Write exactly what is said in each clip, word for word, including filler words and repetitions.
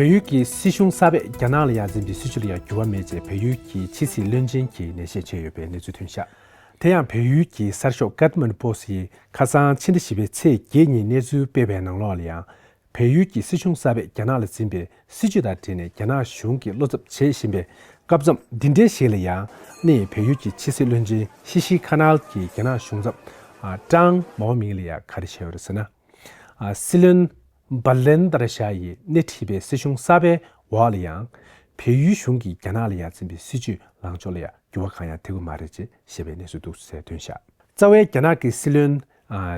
བལ་ཡུལ་གྱི་སྲིད་གཞུང་གསར་པས་རྒྱ་ནག་ལ་ཡར་འཛིན་པའི་སྲིད་ཇུས་ལ་ཡང་འགྱུར་བ་མེད་ཅེས་བལ་ཡུལ་གྱི་ཕྱི་སྲིད་བློན་ཆེན་གྱིས་ནན་བཤད་བྱས་ཡོད་པའི་གནས་ཚུལ་ཐོན་ཤག་དེ་ཡང་བལ་ཡུལ་གྱི་གསར་ཤོག་Kathmandu Post་ཡིས་ཁ་སང་ཕྱི་ཟླ་བཞི་པའི་ཚེས་བརྒྱད་ཉིན་གནས་ཚུལ་སྤེལ་བའི་ནང་ལོགས་ལ་ཡང་། བལ་ཡུལ་གྱི་སྲིད་གཞུང་གསར་པས་རྒྱ་ནག་ལ་འཛིན་པའི་སྲིད་ཇུས་དང་འབྲེལ་ནས་རྒྱ་ནག་གཞུང་གིས་བློ་འཚབ་བྱེད་བཞིན་པའི་སྐབས་མཚམས་འདི་འདྲའི་ཞིག་ལ་ཡང་། ནི་བལ་ཡུལ་གྱི་ཕྱི་སྲིད་བློན་ཆེན་ཤི་ཤི་ཁ་ནལ་གྱིས་རྒྱ་ནག་གཞུང་ཚབ་ཀྲང་མའོ་མིང་ལ་ཡང་ག་རེ་བཤད་ཡོད་རེད་ཟེར་ན། སྲིད་བློན་བྷ་ལན་ཏར་ཤཱ་ཡིས་སྣེ་ཁྲིད་པའི་སྲིད་གཞུང་གསར་པའི་འོག་ལ་ཡང་། བལ་ཡུལ་གཞུང་གིས་རྒྱ་ནག་ལ་ཡར་འཛིན་པའི་སྲིད་ཇུས་ལངས་ཕྱོགས་ལ་ཡང་འགྱུར་བ་གང་ཡང་ཐེབས་ཀྱི་མ་རེད་ཅེས་བཤད་པའི་གནས་ཚུལ་འདུག་ཟེར་ཐོན་ཤག་རྩ་བའི་རྒྱ་ནག་གི་སྲིད་བློན་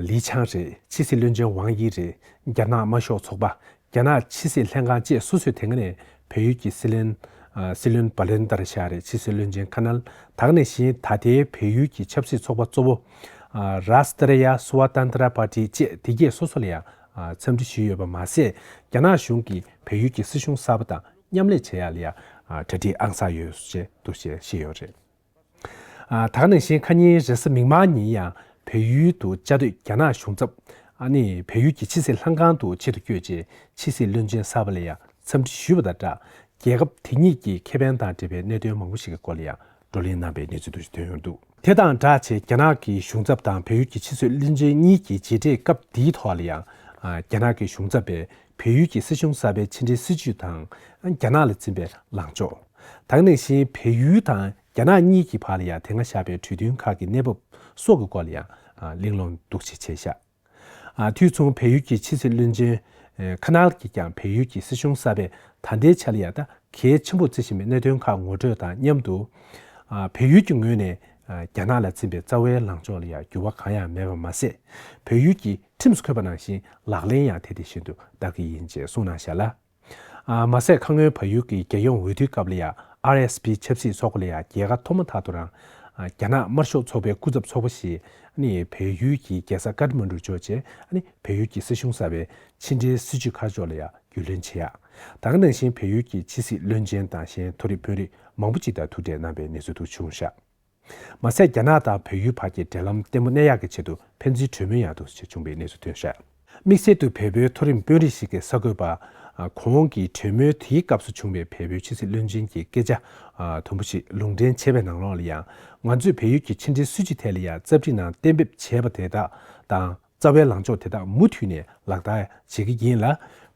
ལི་ཆང་རེད། ཕྱི་སྲིད་བློན་ཆེན་ཝང་དབྱི་རེད། རྒྱ་ནག་དམར་ཤོག་ཚོགས་པ། རྒྱ་ནག་ཕྱི་སྲིད་ལྷན་ཁང་བཅས་སོ་སོས་དེ་སྔ་ནས་བལ་ཡུལ་གྱི་སྲིད་བློན། སྲིད་བློན་བྷ་ལན་ཏར་ཤཱ་རེད། ཕྱི་སྲིད་བློན་ཆེན་ཁ་ནལ། ད་ག་ནང་བཞིན་ད་ལྟའི་བལ་ཡུལ་གྱི་ཆབ་སྲིད་ཚོགས་པ་གཙོ་བོ། རཱས་ཏྲི་ཡ་སུ་ཝ་ཏན་ཏྲ་པར་ཏི་བཅས་དེ་གས་སོ་སོ་ལ་ཡང་འཚམས་འདྲི་ཞུས་ཡོད་པ་མ་ཟད། རྒྱ་ནག་གཞུང་གིས་བལ་ཡུལ་གྱི་སྲིད་གཞུང་གསར་པ་དང་མཉམ་ལས་བྱེད་ཡག་ལ་ཡང་གྲ་སྒྲིག་ཨང་གསར་ཡོད་ཅེས་འདུག་ཅེས་བཤད་ཡོད་རེད། ད་ག་ནང་བཞིན་ཁ་ཉིན་རེས་གཟའ་མིག་དམར་ཉིན་ཡང་བལ་ཡུལ་དུ་བཅའ་སྡོད་རྒྱ་ནག་གཞུང་ཚབ། ཨ་ནི་བལ་ཡུལ་གྱི་ཕྱི་སྲིད་ལྷན་ཁང་དུ་ཆེད་དུ་བསྐྱོད་རྗེས་ཕྱི་སྲིད་བློན་ཆེན་གསར་པ་ལ་ཡང་འཚམས་འདྲི་ཞུས་པ་དང་སྦྲགས། རྒྱལ་ཁབ་དེ་གཉིས་ཀྱི་ཁེ་ཕན་དང་འབྲེལ་བའི་གནད་དོན་མང་པོ་ཞིག་གི་སྐོར་ལ་ཡང་བགྲོ་གླེང་གནང་པའི་གནས་ཚུལ་དུ་ཐོན་ཡོང་འདུག་དེ་དང་སྦྲགས་བྱས་རྒྱ་ནག་གི་གཞུང་ཚབ་དང་བལ་ཡུལ་གྱི་ཕྱི་སྲིད་བློན་ཆེན་གཉིས་ཀྱི་མཇལ་འཕྲད་སྐབས་འདིའི་ཐོག་ལ་ཡང་། རྒྱ་ནག་གི་གཞུང་ཚབ་པས་བལ་ཡུལ་གྱི་སྲིད་གཞུང་གསར་པའི་ཕྱི་འབྲེལ་སྲིད་ཇུས་དང་རྒྱ་ནག་ལ་འཛིན་པའི་ལངས་ཕྱོགས། ད་ག་ནང་བཞིན་བལ་ཡུལ་དང་རྒྱ་ནག་གཉིས་ཀྱི་བར་ལ་ཡང་དེ་སྔ་བཞག་པའི་གྲོས་མཐུན་ཁག་གི་གནས་བབ་སོགས་ཀྱི་སྐོར་ལ་ཡང་གླེང་སློང་འདུག་ཅེས་བྱས་ཤག་དུས་མཚུངས་བལ་ཡུལ་གྱི་ཕྱི་སྲིད་བློན་ཆེན་ཁ་ནལ་གྱིས་ཀྱང་བལ་ཡུལ་གྱི་སྲིད་གཞུང་གསར་པས་ད་ལྟའི་ཆ་ལ་ཡང་ད་གལ་ཆེན་པོ་བརྩི་བཞིན་པའི་གནད་དོན་ཁག་ངོ་སྤྲོད་དང་མཉམ་དུ། བལ་ཡུལ་གྱི་ངོས་ནས་རྒྱ་ནག་ལ་འཛིན་པའི་རྩ་བའི་ལངས་ཕྱོགས་ལ་ཡང་འགྱུར་བ་གང་ཡང་མེད་པ་མ་ཟད། བལ་ཡུལ་གྱི་ཁྲིམས་སུ་འཁོད་པ་ནང་བཞིན་ལག་ལེན་ཡང་དེ་དེ་བཞིན་དུ་བསྟར་གྱི་ཡིན་ཅེས་གསུངས་གནང་བཞག་ལ། མ་ཟད་ཁ་སྔོན་བལ་ཡུལ་གྱི་རྒྱལ་ཡོངས་འོས་བསྡུའི་སྐབས་ལ་ཡང་ཨར་ཨེས་པི་ཆབ་སྲིད་ཚོགས་པ་ལ་ཡང་རྒྱལ་ཁ་ཐོབ་མ་ཐག་ཏུ་རང་། རྒྱ་ནག་དམར་ཤོག་ཚོགས་པའི་སྐུ་ཚབ་ཚོགས་པ་ཞིག་ནི་བལ་ཡུལ་གྱི་རྒྱལ་ས་ཀ་ཏ་མན་གྲུར་འབྱོར་རྗེས་ནི་བལ་ཡུལ་གྱི་སྲིད་གཞུང་གསར་པའི་ཕྱི་འབྲེལ་སྲིད་ཇུས་ཁ་ཕྱོགས་ལ་ཡང་རྒྱུས་ལོན་བྱེད་ཡག་ད་ག་ནང་བཞིན་བལ་ཡུལ་གྱི་ཕྱི་སྲིད་བློན་ཆེན་དང་གཞན་མཐོ་རིམ་དཔོན་རིགས་མང་པོ་ཅིག་དང་ཐུག་འཕྲད་གནང་པའི་གནས་ཚུལ་དུ་བྱུང་བཞག་མ་ཟད་རྒྱ་ནག་དང་བལ་ཡུལ་བར་གྱི་འབྲེལ་ལམ་བརྟན་པོ་གནས་ཡག་གི་ཆེད་དུ་ཕན་ཚུན་གྲོས་མོལ་ཡང་འདུག་ཅེས་བྱུང་བའི་གནས་ཚུལ་ཐོན་བཞག་དམིགས་བསལ་དུ་བལ་པོའི་མཐོ་རིམ་དཔོན་རིགས་ཤིག་གིས་གསར་འགོད་པར། གོང་གི་གྲོས་མོལ་དེའི་སྐབས་སུ་བྱུང་བའི་བལ་པོའི་ཕྱི་སྲིད་བློན་ཆེན་གྱི་སྐད་ཆ། དུམ་བུ་ཞིག་ལུང་འདྲེན་བྱས་པའི་ནང་ལོགས་ལ་ཡང་། ང་ཚོས་བལ་ཡུལ་གྱི་ཕྱི་འབྲེལ་སྲིད་ཇུས་ཐད་ལ་ཡང་རྩ་བསྒྲིགས་ནང་གཏན་འབེབས་བྱས་པ་དེ་དག་དང་། རྩ་བའི་ལངས་ཕྱོགས་དེ་དག་མུ་མཐུད་ནས་ལག་བསྟར་བྱེད་ཀྱི་ཡིན་ལ།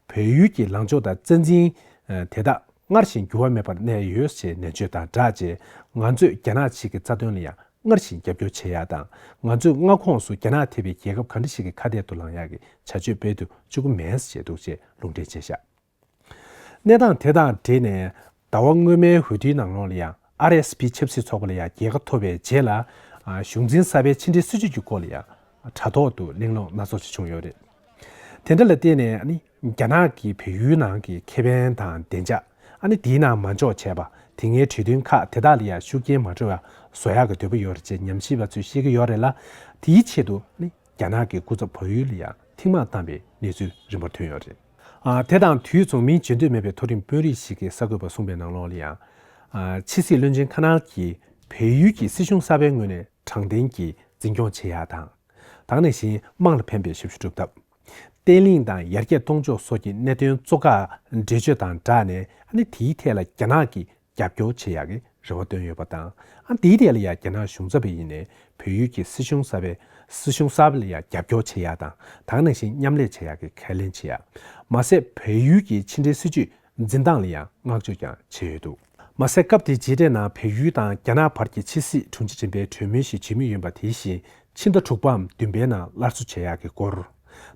བལ་ཡུལ་གྱི་ལངས་ཕྱོགས་དང་རྩ་འཛིན་དེ་དག་སྔར་བཞིན་འགྱུར་བ་མེད་པར་གནས་ཡོད་ཅེས་ནན་བརྗོད་དང་སྦྲགས་རྗེས། ང་ཚོས་རྒྱ་ནག་ཕྱི་གི་རྩ་དོན་ལ་ཡང་སྔར་བཞིན་རྒྱབ་སྐྱོར་བྱེད་ཡག་དང་། ང་ཚོས་མངའ་ཁོངས་སུ་རྒྱ་ནག་ཐེ་བའི་རྒྱལ་ཁབ་ག་འདྲ་ཞིག་གི་ཁ་གཏད་དུ་ལངས་ཡག་གི་བྱ་སྤྱོད་སྤེལ་དུ་བཅུག་གི་མེད་ཅེས་འདུག་ཅེས་ལུང་འདྲེན་བྱས་བཞག་གནས་སྟངས་དེ་དང་འབྲེལ་ནས་ཟླ་བ་སྔོན་མའི་འོས་བསྡུའི་ནང་ལོགས་ལ་ཡང་ཨར་ཨེས་པི་ཆབ་སྲིད་ཚོགས་པ་ལ་ཡང་རྒྱལ་ཁ་ཐོབ་པའི་རྗེས་ལ། གཞུང་འཛིན་གསར་པའི་ཕྱི་འབྲེལ་སྲིད་ཇུས་ཀྱི་སྐོར་ལ་ཡང་དྲ་ཐོག་ཏུ་གླེང་སློང་སྣ་ཚོགས་ཤིག་བྱུང་ཡོད་རེད། དེ་འདྲ་ལ་བརྟེན་ནས་ཨ་ནི་རྒྱ་ནག་གིས་བལ་ཡུལ་ནང་གི་ཁེ་ཕན་དང་བདེ་འཇགས། ཨ་ནི་དེའི་ནང་མ་འཇོག་བྱས་པ། དེ་སྔའི་གྲོས་མཐུན་ཁག་དེ་དག་ལ་ཡང་ཤུགས་རྐྱེན་མ་འགྲོ་བ་བཟོ་ཡག་གི་འདོད་པ་ཡོད་རེད་ཅེས་ཉམས་ཞིབ་པ་ཚོས་བཤད་ཀྱི་ཡོད་རེད་ལ། དེའི་ཆེད་དུ་ཨ་ནི་རྒྱ་ནག་གི་སྐུ་ཚབ་བལ་ཡུལ་ལ་ཡང་ཐེངས་མང་བཏང་པའི་གནས་ཚུལ་རིམ་པར་ཐོན་ཡོད་རེད། ཨ། དེ་དང་དུས་མཚུངས་མིང་བརྗོད་འདོད་མེད་པའི་མཐོ་རིམ་དཔོན་རིགས་ཤིག་གིས་གསར་འགོད་པར་གསུངས་པའི་ནང་ལོགས་ལ་ཡང་། ཨ། ཕྱི་སྲིད་བློན་ཆེན་ཁ་ནལ་གྱིས་བལ་ཡུལ་གྱི་སྲིད་གཞུང་གསར་པའི་ངོས་ནས་དྲང་བདེན་གྱི་འཛིན་སྐྱོང་བྱེད་ཡག་དང་། དེ་ནང་བཞིན་དམངས་ལ་ཕན་པའི་ཞབས་ཞུ་སྒྲུབ་ཐབས། བརྟན་ལྷིང་དང་ཡར་རྒྱས་གཏོང་ཕྱོགས་སོགས་ཀྱི་གནད་དོན་གཙོ་ཁག་འགྲེལ་བརྗོད་དང་སྦྲགས་ནས། ཨ་ནི་དེའི་ཐད་ལ་རྒྱ་ནག་གིས་རྒྱབ་སྐྱོར་བྱེད་ཡག་གི་རེ་བ་བཏོན་ཡོད་པ་དང་། ཨ། དེའི་ཐད་ལ་ཡང་རྒྱ་ནག་གཞུང་ཚབ་པས་ཡིན་ནའི་བལ་ཡུལ་གྱི་སྲིད་གཞུང་གསར་པའི་སྲིད་གཞུང་གསར་པ་ལ་ཡང་རྒྱབ་སྐྱོར་བྱེད་ཡག་དང་། དེ་ནང་བཞིན་མཉམ་ལས་བྱེད་ཡག་གི་ཁས་ལེན་བྱེད་ཡག་མ་ཟད་བལ་ཡུལ་གྱི་ཕྱི་འབྲེལ་སྲིད་ཇུས་འཛིན་སྟངས་ལ་ཡང་བསྔགས་བརྗོད་ཀྱང་བྱས་ཡོད་འདུག་མ་ཟད་སྐབས་དེའི་མཇལ་འཕྲད་ནང་བལ་ཡུལ་དང་རྒྱ་ནག་བར་གྱི་ཕྱི་སྲིད་དྲུང་ཆེ་འགྲིམ་པའི་གྲོས་མོལ་ཞིག་བྱེད་མུས་ཡིན་པ། དེ་བཞིན་ཕྱི་ཟླ་དྲུག་པའམ་བདུན་པའི་ནང་སླར་གསོ་བྱེད་ཡག་གི་སྐོར།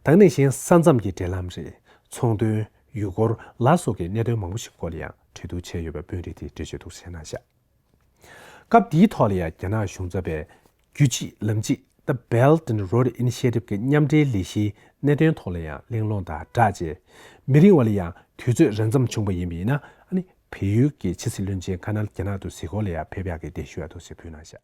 དེ་ནང་བཞིན་ས་མཚམས་ཀྱི་འབྲེལ་ལམ་རེད། ཚོང་དོན། ཡུལ་སྐོར་ལ་སོགས་ཀྱི་གནད་དོན་མང་པོ་ཞིག་སྐོར་ལ་ཡང་གྲོས་བསྡུར་བྱས་ཡོད་པའི་དཔོན་རིགས་དེས་འགྲེལ་བརྗོད་འདུག་བྱས་གནང་བཞག་སྐབས་འདིའི་ཐོག་ལ་ཡང་རྒྱ་ནག་གཞུང་ཚབ་པས་རྒྱུད་གཅིག་ལམ་གཅིག The Belt and Road Initiative གི་མཉམ་འབྲེལ་ལས་གཞིའི་གནད་དོན་ཐོག་ལ་ཡང་གླེང་སློང་དང་སྦྲགས་རྗེས། མི་རིང་བ་ལ་ཡང་དུས་ཚོད་རན་ཙམ་བྱུང་བ་ཡིན་པ་ཡིན་ན། ཨ་ནི་བལ་ཡུལ་གྱི་ཕྱི་སྲིད་བློན་ཆེན་ཁ་ནལ་རྒྱ་ནག་ཏུ་གཟིགས་སྐོར་ལ་ཡང་ཕེབས་ཡག་གི་གདན་ཞུ་ཡང་འདུག་ཅེས་ཕུལ་གནང་བཞག